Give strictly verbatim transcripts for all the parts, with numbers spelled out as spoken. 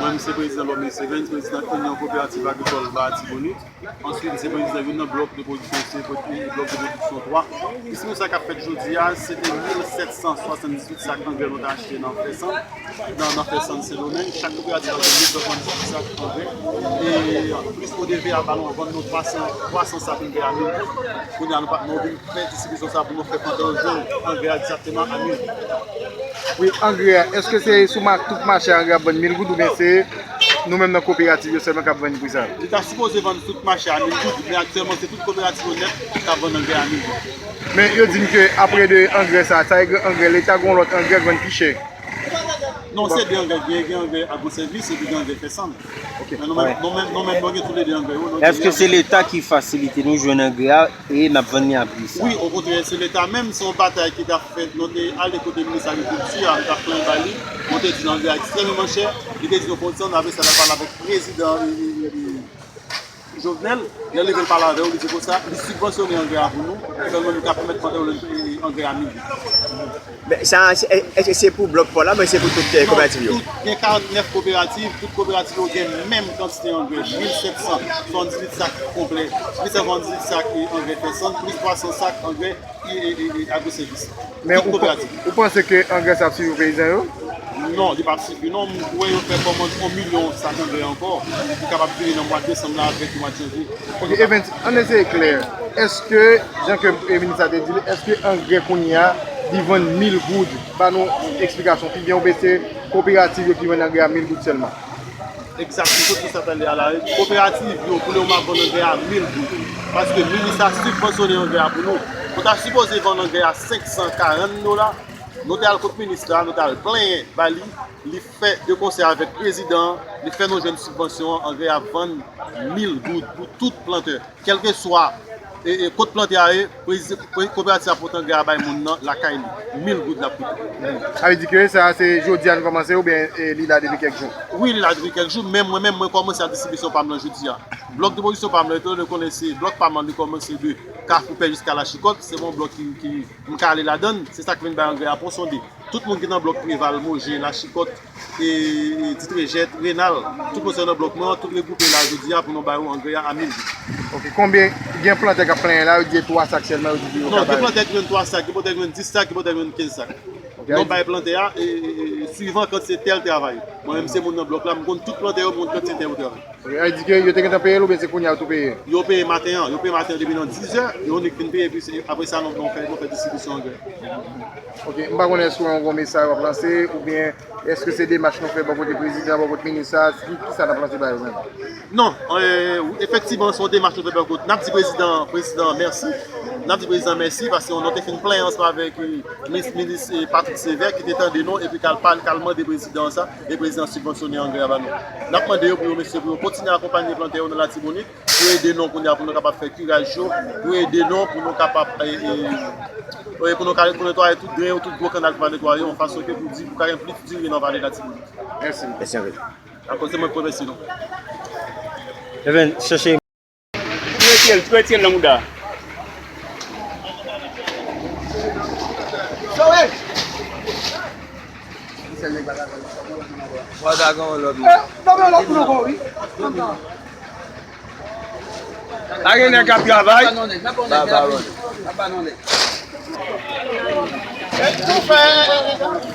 Mwen se prezidan Lòme Sevens, prezidan Inyon Koperativ Agrikòl Ba Latibonit. Answit, m se prezidan youn nan blòk de pwodiksyon, se blòk de pwodiksyon twa. Distribisyon sa k ap fèt jodi a, se te mil sèt san swasanndizuit sak angrè nou te achte nan Fèsann, nan, nan Fèsann Sendomeng. Chak koperativ ap jwenn mil sèt san swasanndizuit sak angrè. E plis O D V a ba nou, vann nou twa san, twa san sak angrè a mil goud. Kounye a nou pa, nou vin fè distribisyon sa pou nou fè plantè yo jwenn angrè a egzakteman a mil goud. Wi, angrè a, èske se sou ma-, tout mache angrè ap vann mil goud oubyen se nou menm nan koperativ yo sèlman k ap vann pri sa? Li ta sipoze vann tout mache a mil goud, men aktyèlman se tout koperativ yo nèt k ap vann angrè a mil goud. Men yo di m ke apre de angrè sa, sa e gen angrè Leta, gen yon lòt angrè k vann pi chè. Non, se de angrè, gen, gen angrè Agro Sèvis epi gen angrè Fèsann. Ok. Men nou menm, nou menm, nou menm, nou gen toulede angrè yo, nou gen. Èske se Leta ki fasilite nou jwenn angrè a e n ap vann li a pri sa? Wi, okontrè, se Leta menm, se yon batay ki t ap fèt. Nou te ale kote minis agrikilti a, nou t ap plenyen ba li. Nou te di l angrè a ekstrèmeman chè. Li te di nou fò desann, apre sa, l al pale avèk prezidan, e, e, e, Jovenel. Lè l rive l pale avè yo, li di konsa, li sibvansyone angrè a pou nou. Sèlman nou ka pèmèt plantè yo angrè a mil goud. Men sa, se, èske se pou blòk pa w la, men se pou tout, eh, koperativ yo? Tout, gen karannèf koperativ, tout koperativ yo gen menm kantite angrè, mil sèt san swasanndizuit sak konplè, mil sèt san swasanndizuit sak angrè Fèsann, plis twa san sak angrè, e, e, e, e, Agro Sèvis. Men tout ou, koperativ. Ou panse ke angrè sa ap sifi pou peyizan yo? Non, li p ap sifi non. M kwè yo fè kòmand yon milyon sak angrè ankò, ki kapab vini nan mwa desanm la avèk mwa janvye. Ok, Evens, ann eseye klè. Èske, jan ke, e, minis la te di l, èske angrè kounye a, li vann mil goud? Ba nou eksplikasyon pi byen, oubyen se koperativ yo ki vann angrè a mil goud sèlman? Egzakteman, tout sa talè a la. Koperativ yo, pou le moman, vann angrè a mil goud. Paske minis la sibvansyone angrè a pou nou. Nou ta sipoze vann angrè a senk san karant dola. Nou te al kot minis la, nou te al plenyen ba li. Li fè de konsè avèk prezidan an, li fè nou jwenn sibvansyon an, angrè a vann mil goud pou tout plantè. Kèlkeswa, e, e, kot plantè a ye, prezi-, pre-, koperativ la pote angrè a bay moun nan lakay li. Mil goud l ap koute. Sa vle di ke sa a se jodi a nou kòmanse oubyen, e, li la depi kèk jou? Wi, li la depi kèk jou, men mwen menm, mwen kòmanse ak distribisyon pa m nan jodi a. Blòk de pwodiksyon pa m nan, etandone konnen se blòk pa m nan, li kòmanse de Kafou Pè jiska Lachikòt, se yon blòk ki, ki, m ka ale ladan l, se sa k vin bay angrè a Pon Sonde. Tout moun ki nan blòk Preval, Moje, Lachikòt, e, e, Titrejèt, Renal, tout moun sa nan blòk mwen an, tout regwoupe la jodi a pou nou ba yo angrè a a mil goud. Ok, konbyen, gen plantè k ap plenyen la, yo di se twa sak sèlman, yo di yo ka bay. Non, gen plantè ki jwenn twa sak, gen plantè ki jwenn dis sak, gen plantè ki jwenn kenz sak. Ok, nou bay plantè a, e, e, e, swivan kantite tè l travay. Mwen menm se moun nan blòk la, m konn tout plantè yo, m konn kantite tè yo travay. Ok, sa vle di ke yo te gentan peye l oubyen se kounye a yo tou peye? Yo peye maten an, yo peye maten an depi nan dizè, yo nik fin peye, epi se, apre sa, nou, nou fè, nou fè distribisyon angrè. Ok, m pa konnen èske w gen yon mesaj w ap lanse, oubyen èske se demach nou fè bò kote prezidan, bò kote minis la, ki, ki sa n ap lanse ba yo menm? Non, e, efektivman, se yon demach nou fè bò kote. N ap di prezidan, prezidan mèsi. N ap di prezidan mèsi, paske nou te fin plenyen ansanm avèk, e, minis, minis, e, Patrick Sévère, ki te tande nou, epi k al pale, k al mande prezidan sa, e prezidan sibvansyone angrè a ba nou. N ap mande yo pou yo, mesye, pou yo kontinye akonpanye plantè yo nan Latibonit, pou ede nou kounye a pou nou kapab fè kiraj yo, pou ede nou pou nou kapab, e, e, e, pou nou ka, pou netwaye tout dren yo, tout gwo kanal ki pa netwaye, yon fason ke pou di, pou ka gen plis diri nan vale Latibonit. Mèsi. Mèsi anpil. Dakò, se mwen k remèsye nou. Even, chèche. Retire l, retire l nan mouda. Fò ta gen yon lòt moun. Pa gen nèg k ap travay.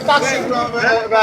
Ba, ba, ba.